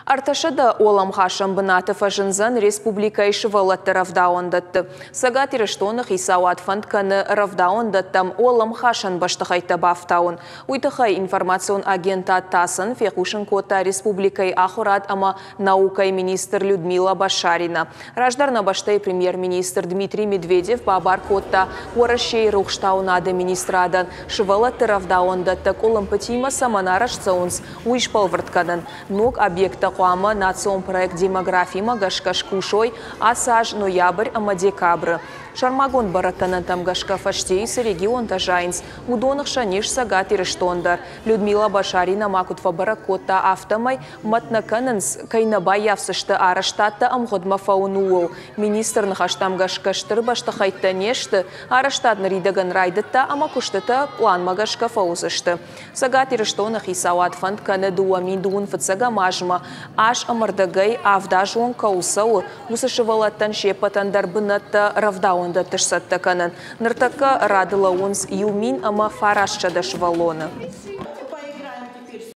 300 уӕлӕмхасӕн бынаты фӕзындзӕн республикӕйы сывӕллӕтты рӕвдауӕндӕтты. Цӕгат Ирыстоны хицауад фӕнд кӕны рӕвдауӕндӕттӕм уӕлӕмхасӕн бӕстыхӕйттӕ бафтауын. Уый тыххӕй информацион агентад ТАСС-ӕн фехъусын кодта республикӕйы ахуырад ӕмӕ наукӕйы министр Людмила Башарина. Раздӕр нӕ бӕстӕйы премьер-министр Дмитрий Медведев бабар кодта Уӕрӕсейы рухстауынады министрадӕн сывӕллӕтты рӕвдауӕндӕттӕ къуылымпытимӕ цӕмӕн арӕзт цӕуынц, уый сбӕлвырд кӕнын. Ног объекттӕ хъуамӕ национ проект демографимӕ гӕсгӕ скусой ацы аз ноябрь ӕмӕ декабры. Сӕрмагонд бӕрӕггӕнӕнтӕм гӕсгӕ фӕстейы цы регионтӕ зайынц, уыдоны хсӕн ис Цӕгат Ирыстон дӕр. Людмила Башарина ма куыд фӕбӕрӕг кодта, афтӕмӕй мӕт нӕ кӕнынц, кӕй нӕ баййафдзысты арӕзтадтӕ ӕмгъуыдмӕ фӕуын, ууыл. Министры ныхӕстӕм гӕсгӕ стыр бӕстыхӕйттӕ не сты, арӕзтад ныридӕгӕн райдыдта ӕмӕ куыстытӕ пъланмӕ гӕсгӕ фӕуыдзысты. Цӕгат Ирыстоны хицауад фӕнд кӕны 2025 азмӕ аз ӕмӕ рдӕгӕй авдазон кӕуыл цӕуы, уыцы сывӕллӕттӕн се ппӕтӕн дӕр бынӕттӕ рӕвдауӕндӕтты сцӕттӕ кӕнын. Ныртӕккӕ рады лӕууынц 1900 сывӕллоны.